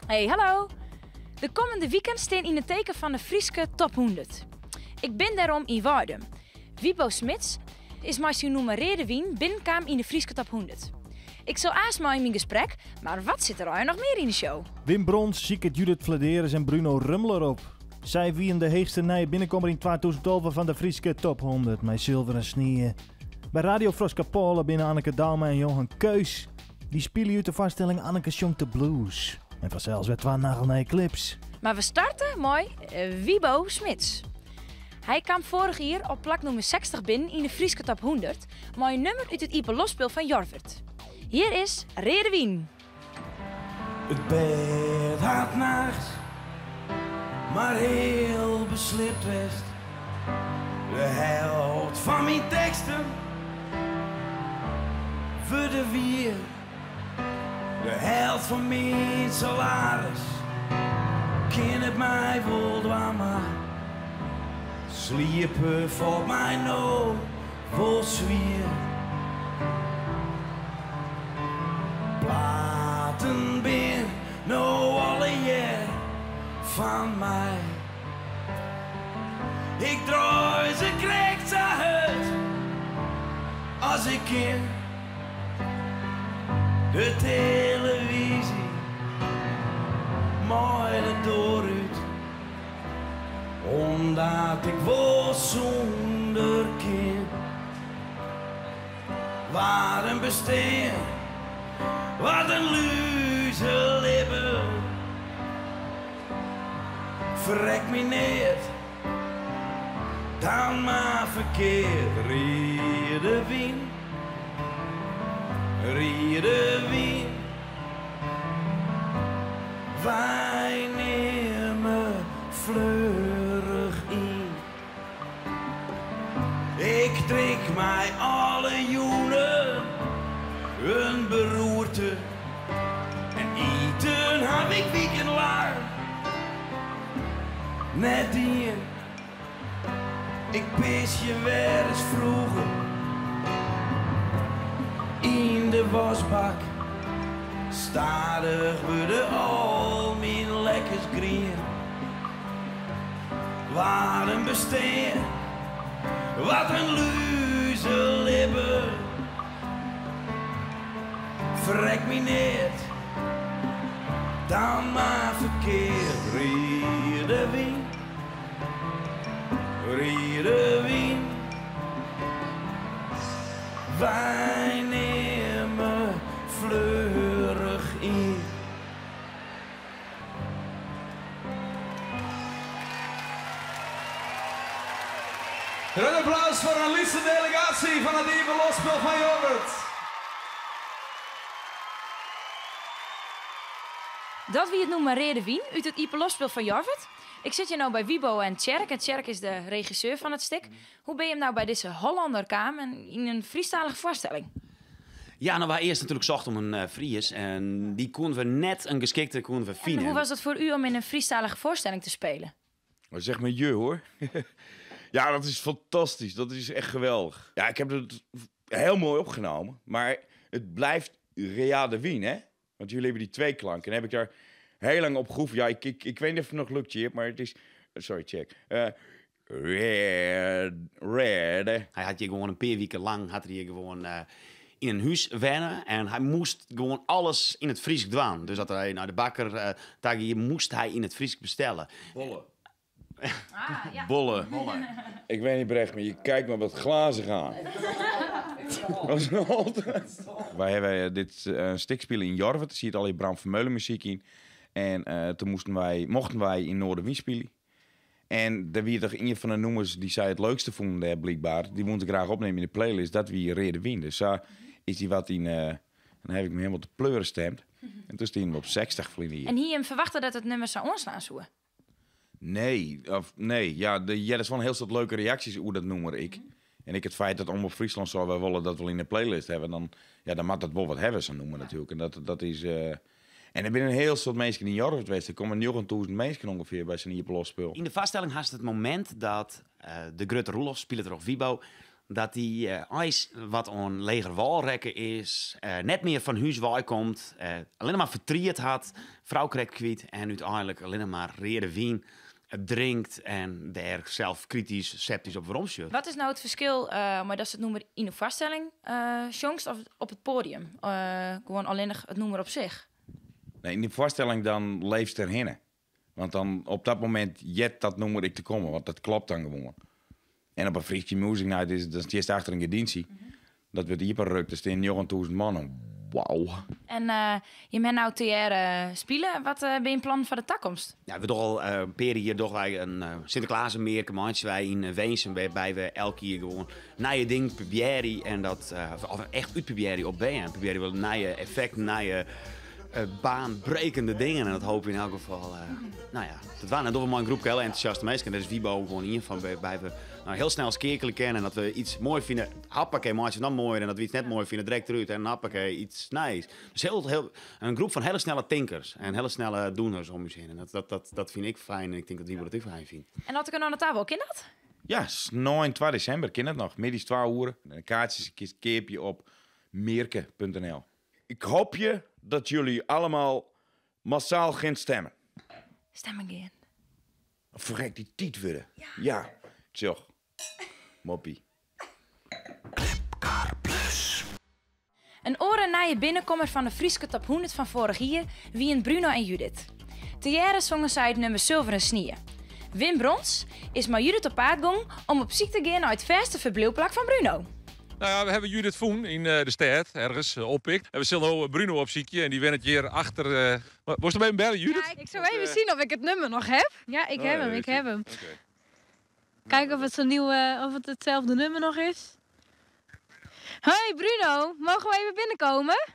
Hey, hallo! De kommende wiken stean yn it teken fan de Fryske Top 100. Ik bin dêrom yn Weidum. Wybo Smids is mei syn nûmer Reade Wyn binnenkaam yn de Fryske Top 100. Ik sil aanst mei him yn gesprek, mar wat sit der allegear noch mear yn de show? Wim Brons siket Judith Fledderus en Bruno Rummler op. Sy wienen de heechste nije binnenkommer yn 2012 fan de Fryske Top 100 mei Silveren Snie. By Radio Froskapôle binne Anneke Douma en Johan Keus. Dy spylje út de foarstelling Anneke sjongt de blues. En fansels wer twa nagelnije clips. Mar we starte mei Wybo Smids. Hy kaam foarich jier op plak nûmer 60 binnen yn de Fryske Top 100 mei in nûmer út it iepenloftspul fan Jorwert. Hjir is Reade Wyn. It bêd hat nachts mar heal besliept west. De helt fan myn teksten wurde wier. De helt fan myn salaris kin it my wol dwaan, mar sliepe falt my no wol swier. Platen bin no allegear fan my. Ik draai se krekt sa hurd as ik kin. De televyzje mei de doar út. Omdat ik wol sûnder kin. Wat in bestean, wat in lúkse libben. Ferrek my neat, dan mar ferkeard. Reade wyn, reade wyn. Wy nimme fleurich yn. Ik drink my alle jûnen in beroerte en iten haw ik wikenlang net dien. Ik pisje wer ris froeger yn de waskbak. Stadich wurde al myn lekkers grien. Wat in bestean, wat in lúkse libben. Ferrek my neat, dan mar ferkeard. Reade wyn, reade wyn. Wy nimme fleurich yn. Een applaus foar in lytse delegaasje fan it Iepenloftspul fan Jorwert. Dat wie it nûmer Reade Wyn út it Iepenloftspul fan Jorwert. Ik sit hjir no by Wybo en Tsjerk en Tsjerk is de regisseur fan it stik. Hoe binne jim no by dizze Hollanner kaam en yn in Frysktalige foarstelling? Ja, no wy earst natuerlik socht om in eh, Fries en dy koenen we net in geskikte koenen we En fine. hoe was dat foar u om yn in Frysktalige foarstelling te spelen? Maar zeg maar je hoor. Ja, dat is fantastisch. Dat is echt geweldig. Ja, ik heb het heel mooi opgenomen. Maar het blijft Reade Wyn, hè? Want jullie hebben die twee klanken. En heb ik daar heel lang op geoefend. Ja, ik, ik, ik weet niet of het nog lukt, Chip, maar het is... Sorry, check. Red, red. Hy hat hjir gewoan in pear wiken lang hat er hjir gewoan eh, yn in hús wenne en hy moast gewoan alles yn it Frysk dwaan. Dus as hy nei de bakker eh, ta gie, moast hy yn it Frysk bestelle. Bolle. Ah, ja. Bolle. Ik weet niet, Brecht, maar je kijkt me wat glazig aan. Dat is altijd. Wij hebben eh, dit uh, stik spelen in Jorwert. Daar zit al die Bram Vermeulen muziek in. En eh, toen moesten wij, mochten wij in Noardewyn spelen. En dêr wie toch ien fan de nûmers dy't sy it leukste fûnen dêr blykber. Dy woene se graach opnimme yn de playlist. Dat wie Reade Wyn. Dus sa is dy wat yn... eh, en dan ha ik my hielendal te pleuren stimd. En doe stiene we op 60 ferline jier. En hie jim ferwachte dat it nûmer sa oanslaan soe? Nee, of nee. Ja, de, ja, der is wol in hiel soad leuke reaksjes oer dat nûmer ek. En ek it feit dat Omrop Fryslân sei, wy wolle dat wol yn de playlist hawwe, dan, ja, dan moat dat wol wat hawwe, sa'n nûmer natuerlik. En dat, dat is... eh, en der binne in hiel soad minsken yn Jorwert west. Der komme 9000 minsken ûngefear by sa'n iepenloftspul. Yn de foarstelling hast it momint dat eh, de grutte Roelof, spile troch Wybo, Dat dy eins wat oan leger wâl rekke is, net mear fan hús wei komt, allinne mar fertriet hat, frou krekt kwyt en úteinlik allinne mar reade wyn drinkt en dêr sels kritysk, septysk op werom sjocht. Wat is no it ferskil mei datst it nûmer yn de foarstelling sjongst of op it poadium? Gewoan allinnich it nûmer op sich? Nee, yn de foarstelling dan leefst derhinne. Want dan op dat momint heart dat nûmer ek te kommen, want dat klopt dan gewoan. En op in Fryske Music Night is dan stiest achter in gerdyntsje. Dat wurdt iepenrukt, der stean 9000 man. Wauw. En jim ha no tegearre spile. Wat binne jim plannen foar de takomst? Ja, we dogge al in pear jier dogge wy in Sinteklazemearke meitsje wy yn Winsum, wêrby we elk jier gewoan nije dingen probearje en dat, of echt útprobearje op bern. Probearje we nije effekten, nije baanbrekende dingen en dat hoopje we yn elk gefal nou ja, te dwaan. En dogge we mei in groepke hiel entûsjaste minsken. Dêr is Wibo gewoan ien fan, wêrby we nou, hiel snel skeakelje kinne en dat we iets moai fine, hoppakee, meitsje we dan moaier en dat we iets net moai fine, direkt derút en hoppakee, iets nijs. Dus heel, heel, in groep fan hiele snelle tinkers en hiele snelle doeners om ús hinne. Dat, dat, dat, dat fyn ik fijn en ik tink dat Wibo dat ek fijn fynt. En as ik der no nei ta wol, kin dat? Ja, snein 2 desimber kin dat noch, middeis 2 oere. En de kaartsjes kinst keapje op mearke.nl. Ik hoopje dat jullie allemaal massaal gaan stemmen. Stemmen gean. Ferrek, dy tiid wurde. Ja. Tsjoch. Moppie. In oare nije binnenkommer fan de Fryske Top 100 fan foarich jier wienen Bruno en Judith. Tegearre songen sy it nummer Sulveren Snie. Wim Brons is mei Judith op paad gong om op syk te gean nei it fêste ferbliuwplak fan Bruno. Nou ja, we hawwe Judith fûn yn de stêd, ergens oppikt. En we sille no Bruno opsykje en dy wennet hjir achter. Wolst him even belje, Judith? Ja, ik sil even sjen of ik it nummer noch haw. Ja, ik haw him, ik haw him. Kijk of it zo'n nieuwe, of it hetzelfde nummer nog is. Hoi Bruno, mogen we even binnenkomen?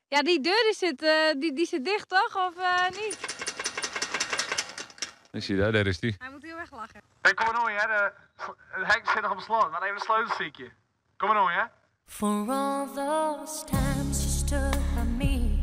Ja, die deur die zit, die, die zit dicht toch, of niet? Ik zie daar, daar is die. Hij moet heel erg lachen. Hey, kom maar oan, hear. It hek sit noch op slot. Moat even de sleutel sykje. Kom mar oan, hear. For all those times you stood by me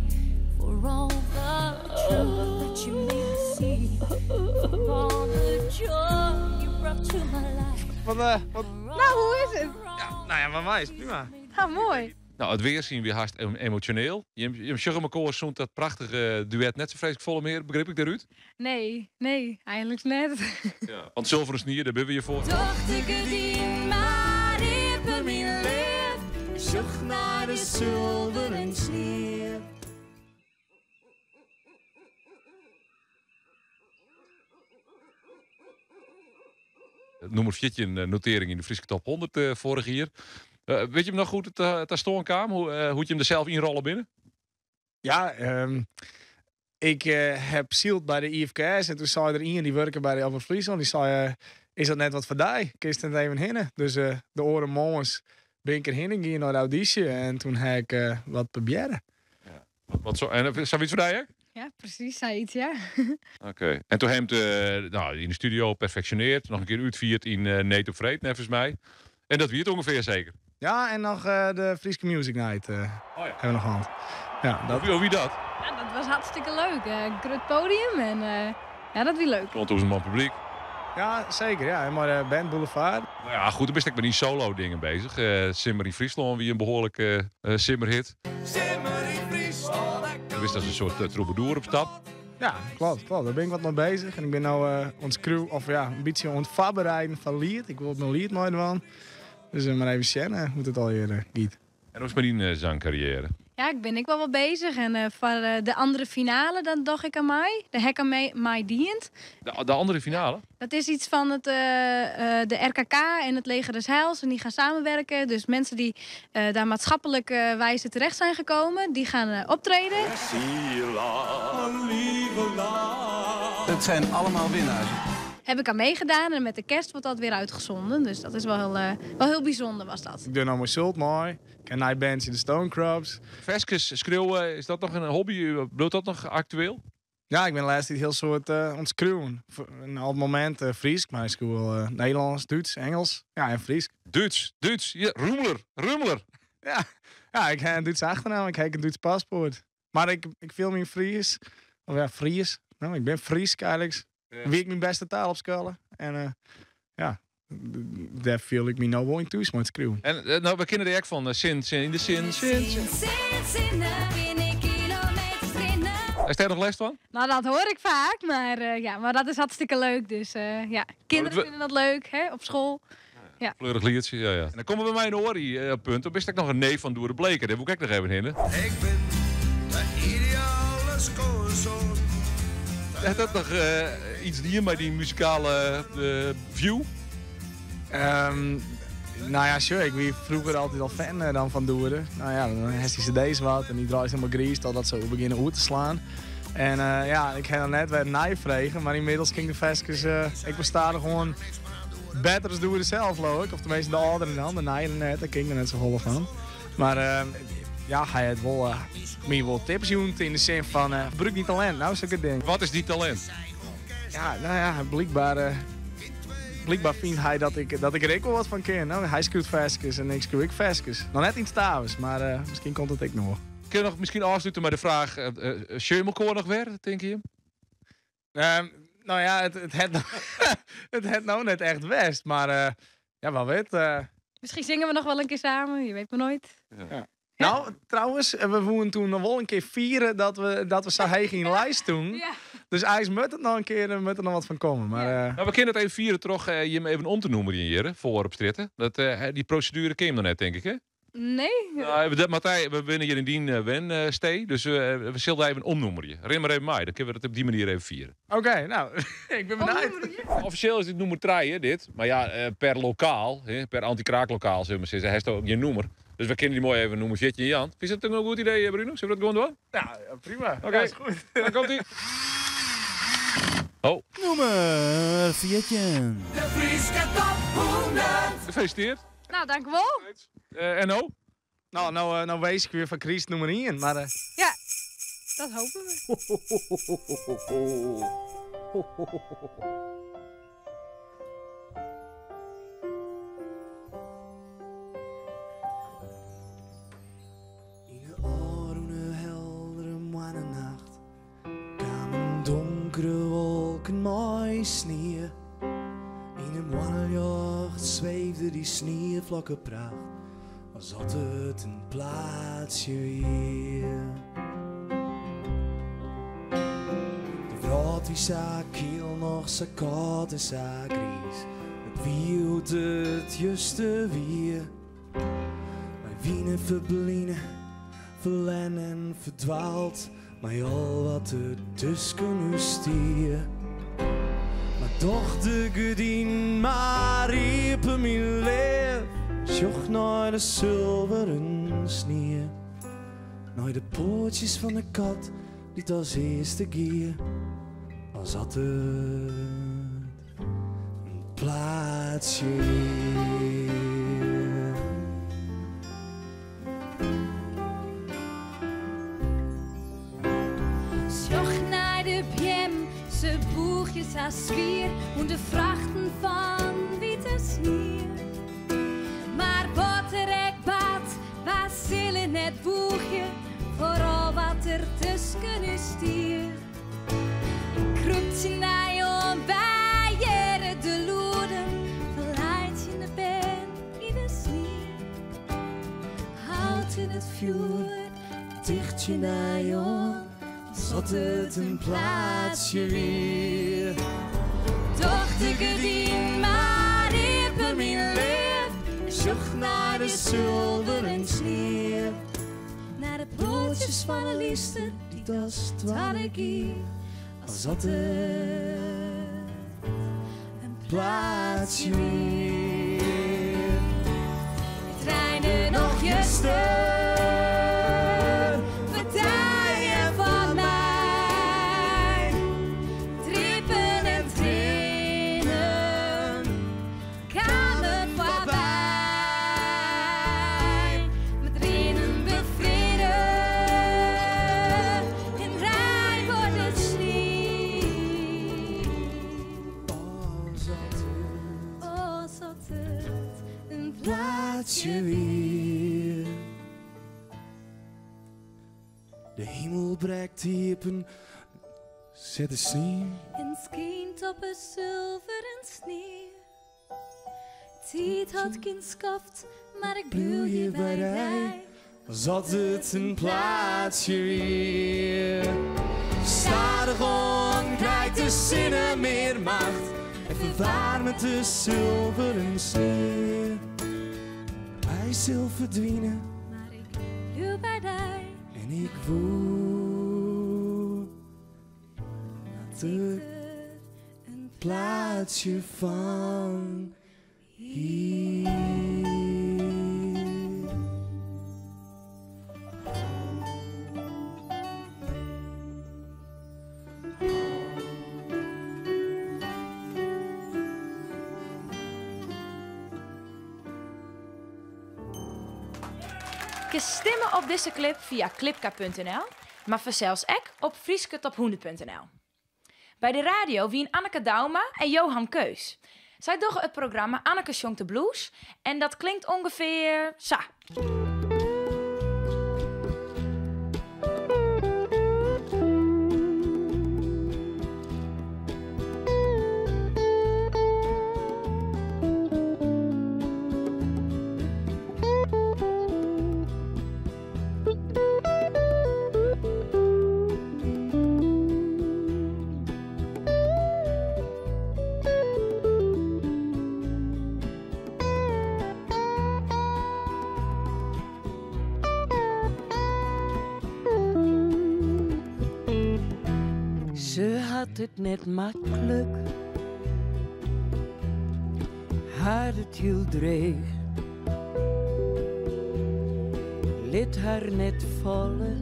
For all the truth that you made me see For all the joy you brought to my life Wat, eh, wat... Nou, hoe is it? Ja, nou ja, mei my is it prima. Nou, moai. Nou, it weersjen wie hast emosjoneel. Jim sjogge mekoar sûnt dat prachtige duet net sa freeslik folle mear, begryp ik dêrút? Nee, nee, eigenliks net. Ja, want Sulveren Snie, dêr binne we hjir foar. Tocht ik dien mar iepen myn leaf, sjoch nei de sulveren snie. Nûmer 14 notearring yn de Fryske Top 100 foarich jier. Wit jim noch hoe't it ta stân kaam? Hoe't jim der sels ynrolle binne? Ja, ik heb syld by de IFKS en toen sei der ien dy wurke by de Omrop Fryslân, dy sei, is dat net wat foar dy? Kinst net even hinne? Dus de oare moarns bin ik der hinne gien nei de audysje en toen ha ik wat probearre. Wat zo, en sayts foar dy ek? Ja, presys, sayts, ja. Oké. En toen him nou, yn de studio perfeksjonearre, noch in kear útfierd yn Need op Freed, neffens my. En dat wie it ûngefear seker? Ja, en noch de Fryske Music Night oh, ja. hawwe we noch hân. Ja, dat... Hoe wie dat? Ja, dat was hartstikke leuk. Grut podium en ja, dat wie leuk. 2000 man publyk. Ja, seker. Ja, en mei de band Boulevard. Nou ja, goed, dan bist ek mei dyn solo dingen bezich. Simmer yn Fryslân wie in behoarlike simmerhit. Simmer yn Fryslân. Do bist as in soart troubadour op stap. Ja, kloppet, kloppet. Dêr bin ik wat mei bezich. En ik bin no oan it skriuwen, of ja, in bytsje oan it foarbereiden foar liet. Ik wol mei liet meidwaan. Dus mar even sjen hoe't it allegear giet. En hoe is it mei dyn zangkarriêre? Ja, ik bin ek wol wat bezich. En foar de andere finale, dan doch ik oan mei. Dêr ha ik oan mei dien. De andere finale? Dat is iets van de RKK en het Leger des Heils. En die gaan samenwerken. Dus mensen die daar maatschappelijk wijze terecht zijn gekomen, die gaan optreden. Het zijn allemaal winnaars. Heb ik aan meegedaan en met de kerst wordt dat weer uitgezonden. Dus dat is wel heel bijzonder was dat. Ik doe nou mijn zult mooi. Ik ken nij bands in de Stone Crops. Ferskes skriuwe, is dat noch in hobby? Bliuwt dat noch aktueel? Ja, ik bin de lêste tiid hiel soad oan it skriuwen. In al momint Frysk, mar ik skriuw wol Nederlânsk, Dútsk, Ingelsk. Ja, en Frysk. Dútsk, Dútsk, ja, Rûmler, Rûmler. Ja, ja, ik ha in Dútske achternamme, ik ha ek in Dútsk paspoart. Mar ik, ik fiel my Fries. Of ja, Fries. No, ik bin Frysk eigenlik. Wie ek myn bêste taal op skoalle. En ja. Dêr fiel ik my no wol yn thús mei it skriuwen. En eh, no, we kinne der ek fan eh, sin, sin, yn de sin, sin, sin. Sin, sinne, bin ik kilometers rinne. Is dêr noch lêst fan? Nou, dat hoor ik vaak, maar eh, ja, maar dat is hartstikke leuk. Dus eh, ja, kinderen we- vinden dat leuk, hè, op school. Ja. Fleurig liedje, ja, ja. En dan komen we bij mij in Ori op punt. Dan bist ik nog een neef van Doere Bleker. Daar moet ik ook nog even heen. Ik ben de ideale schoonzoon. Heeft dat nog iets hier met die muzikale view? Nou ja, sure. Ik wie vroeger altijd al fan dan van Doeren. Nou ja, dan heeft hij cd's wat en die draait helemaal gries totdat ze beginnen oer te slaan. En ja, ik heb dan net weer nijvregen, maar inmiddels ging de veskes, ik besta er gewoon beter als Doeren zelf, geloof ik. Of tenminste de ouderen dan, de nijen net, daar ging er net zo vol van. Maar ja, hij had wel, meer wel tips doen in de zin van, gebruik die talent, nou zulke ding. Wat is die talent? Ja, nou ja, blijkbaar... Blijkbaar vindt hij dat ik er ook wel wat van ken. Nou, hij schuurt veskes en ik schuur ik veskes. Nog net iets tavens, maar misschien komt het ik nog. Kun je nog misschien afsluiten met de vraag... Uh, nog weer, denk je? Nou ja, het het nou net echt west, maar ja, wel weet. Misschien zingen we nog wel een keer samen, je weet maar nooit. Ja. Nou, trouwens, we wouden toen nog wel een keer vieren dat we zo heen gingen lijst doen. Ja. Dus IJs moet het nog een keer, moet er nog wat van komen. Maar, ja. Nou, we kunnen het even vieren, toch, je hem even om te noemen hier, voor op stritten. Dat, die procedure ken je nog net, denk ik, hè? Nee. Nou, Martijn, we winnen hier in dien wen stee, dus we zullen even omnoemen. Rin maar even mij, dan kunnen we dat op die manier even vieren. Oké, nou, ik ben benieuwd. Officieel is dit noemer 3, hè, dit. Maar ja, per lokaal, hè, per anti-kraaklokaal, zullen we maar zeggen, hij is ook je noemer. Dus we kunnen die mooi even noemen, Jetje en Jan. Is dat een goed idee, Bruno? Zullen we dat gewoon doen? Ja, prima. Oké, is goed. Dan komt ie. Oh. Nummer 14. De Frieske top 100. Gefeliciteerd. Nou, dank u wel. En nou? Nou, nou wees ik weer van Chris nummer 1, maar... Ja, dat hopen we. In de orne heldere maannacht kwamen donkere wolken mooi sneeuw. In een mannenjacht zweefde die sneeuwvlakke pracht, als had het een plaatsje weer. De vrouw die sa kiel nog zo koud en zo gries, het wie het juiste weer. Wij wienen verblinden, verlen en verdwaald, maar al wat er tussen u stier. Maar toch de gedien maar riepen mijn leef, zocht naar de zilveren sneeuw. Naar de poortjes van de kat, die als eerste keer, als had het een plaatsje. Zocht naar de bjem, ze boegjes haar zwier, hoe de vrachten van witte sneeuw. Maar wat er ek baat, waar zullen het boegje, vooral wat er tussen u stier. Ik kroept je naar je bij de loeden, verleidt je de ben in de sneeuw. Houd in het vuur, dicht je naar je, zat het een plaatsje weer. Doch de gedien maar even mijn leef, Zocht naar de zilveren sneeuw. Naar de pootjes van de liefste, die das twaalf keer, als had het een plaatsje weer. Treinen nog juster, partijen van mij. Trippen en trainen kwamen voorbij. Met rinnen bevreden, in rij wordt het sneeuw. Oh, zat het een plaatsje weer. De hemel breekt diepen, zet de sneeuw. En schijnt op een zilveren sneeuw. Tiid hat gjin skoft, mar ik bliuw hjir by dy. As it in plaatsje wie. Stadichoan krijt de sinne mear macht en ferwaarmet de sulveren snie. Hy sil ferdwine. Mar ik bliuw by dy. En ik woe dat ik der in plaatsje fan hie. Kinst stimme op dizze klip fia klipka.nl, mar fansels ek op frysketop100.nl. By de radio wiene Anneke Douma en Johan Keus. Sy dogge it programma Anneke sjongt de blues en dat klinkt ûngefear sa. Se hat it net maklik, hat it hiel dreech. Lit har net falle,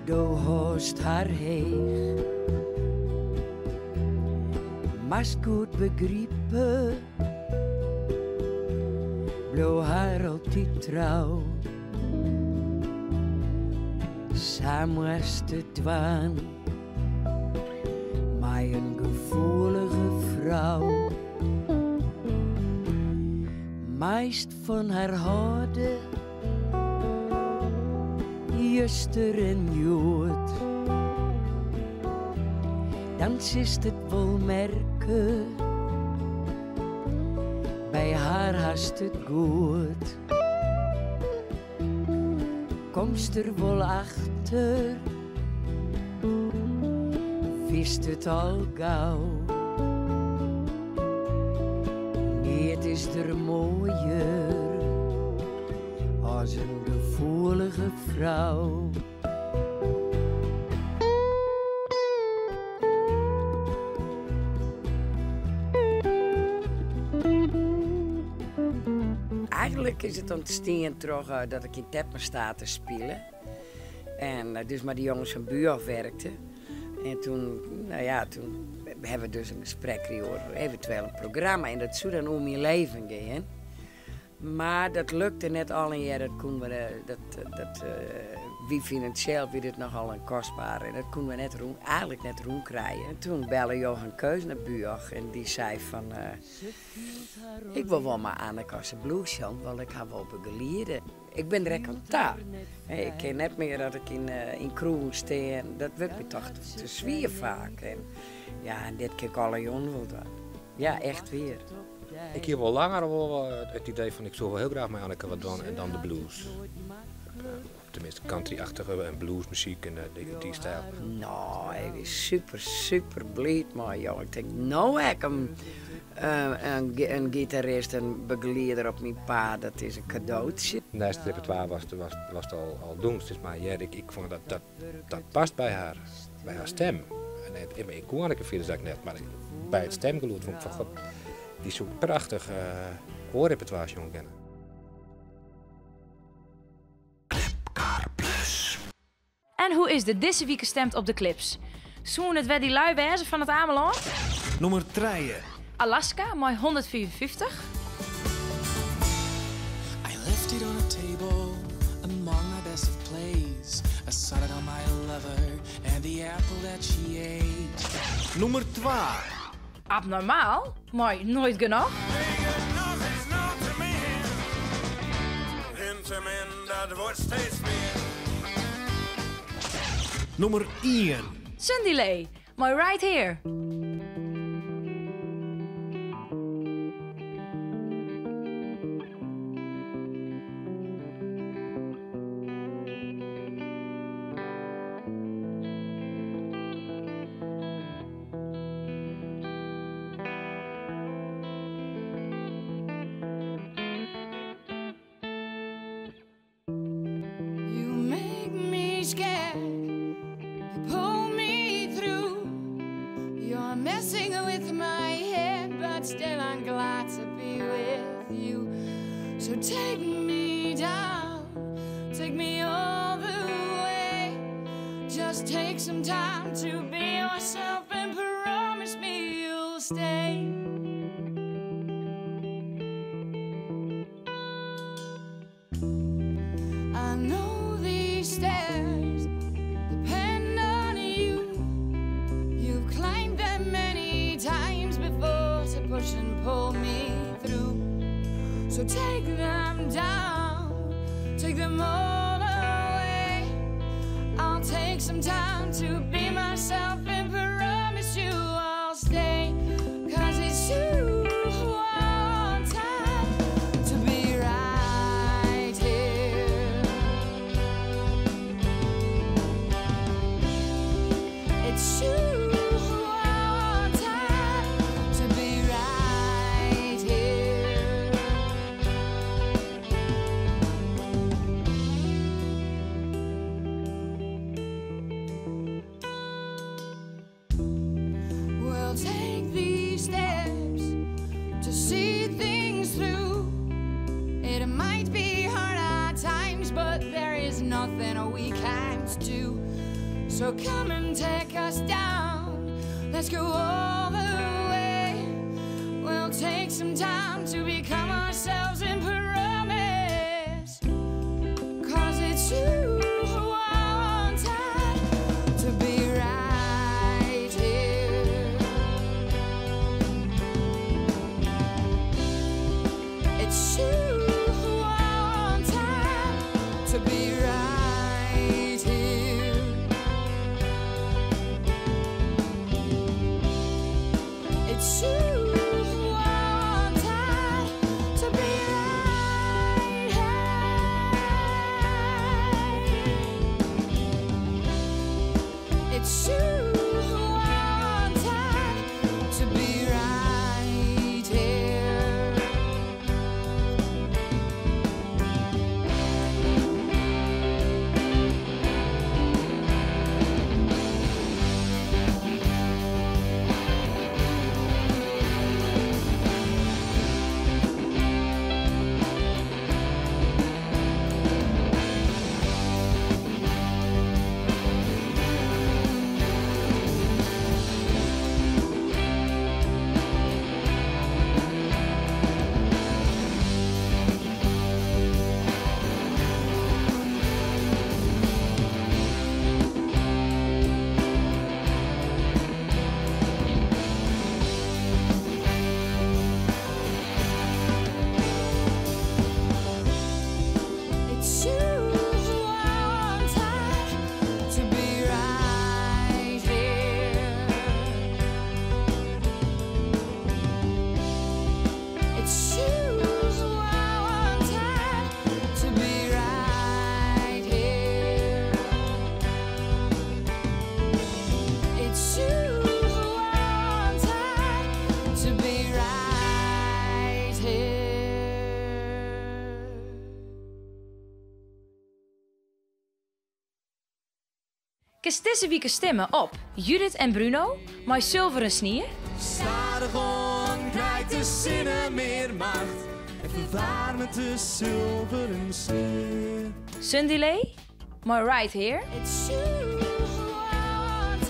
do hâldst har heech. Moatst goed begripe, bliuw har altyd trou. Sa moatst it dwaan mei in gefoelige frou. Meist fan har hâlde, juster en hjoed. Dan silst it wol merke, by har hast it goed. Komst der wol achter, witst it al gau. Neat is der moaier as in gefoelige frou. Eigenlik is it ûntstien troch eh, dat ik yn Tepma spile. En eh, dus mei de jonges fan Buurhof werkte. En toen, nou ja, toen hawwe we dus in gesprek krigen oer eventueel in programma. En dat soe dan oer myn leven gean. Mar dat lukte net allegear. Dat koene we, eh, dat, dat, wie finansjeel wie dit nochal in kostber. En dat koene we net rûn, eigenlik net rûn krije. En toen belle Johan Keus nei Buurhof en dy sei fan... ik wol wol mei Anneke as se blues sjongt, want ik ha wol begeliede. Ik bin der ek oan ta. Ik kin net mear dat ik yn, yn kroegen stean. Dat wurdt my toch te swier faak. En, ja, en dit kin ik alle jûnen wol dwaan. Ja, echt wier. Ik hie wol langer wol it idee fan ik soe wol hiel graach mei Anneke wat dwaan en dan de blues. Tenminste country-achtige en bluesmuzyk en dy styl. No, ik wie super, super bliid mei jo. Ik tink, no ha ik in gitarist, in begelieder op myn paad. Dat is in kadootsje. Neist it repertoire was it al dûnst, mar ja, ik fûn dat dat past by har stim. En ik koe Anneke fierders ek net, mar by it stimgelûd fûn ik fan god, dy soe prachtich oar repertoire sjonge kinne. En hoe is der dizze wike stimd op de klips? Soene it wer dy lui wêze fan It Amelân? Nûmer 3. Alaska mei 155. I left it on a table among my best of plays. I saw it on my lover and the apple that she ate. Nûmer 2. Abnormaal, mei Nooit Genoeg. Dat wordt steeds meer. Nûmer 1. Sundelay, mei Right Here. You're messing with my head, but still I'm glad to be with you. So take me down, take me all the way. Just take some time to be yourself and promise me you'll stay. I know these stairs depend on you. You've climbed them many times before to push and pull me through. So take them down, take them all away. I'll take some time to be myself and promise you I'll stay. Cause it's you who want time to be right here. It's you who want time to be right here. We'll take these steps to see things through. It might be hard at times, but there is nothing we can't do. So come and take us down. Let's go all the way. We'll take some time to become ourselves and promise. Cause it's you who I want to be right here. It's you who I want to be right here. It's you who I want to be right here. It's you who I want to be right here. It's you who I want to be right here. It's you who I want to be right here. It's you who I want to be right here. Kinst dizze wike stimme op Judith en Bruno, mei Sulveren Snie. Stadichoan krijt de sinne mear macht en ferwaarmet de sulveren snie. Sundelay, mei Right Here. It's you who I want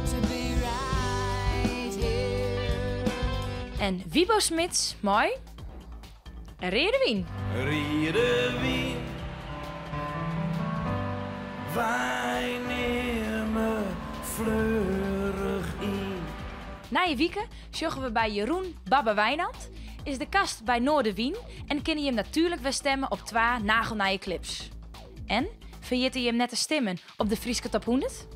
to be right here. En Wiebo Smits, mei Reade Wyn. Reade wyn. Wy nimme fleurich yn. Nije wike sjogge we by Jeroen Babbe Wijnand. Is de kast by Noardewyn en kinne jim natuerlik wer stimme op twa nagelnije clips. En ferjitte jim net te stimmen op de Fryske Top 100?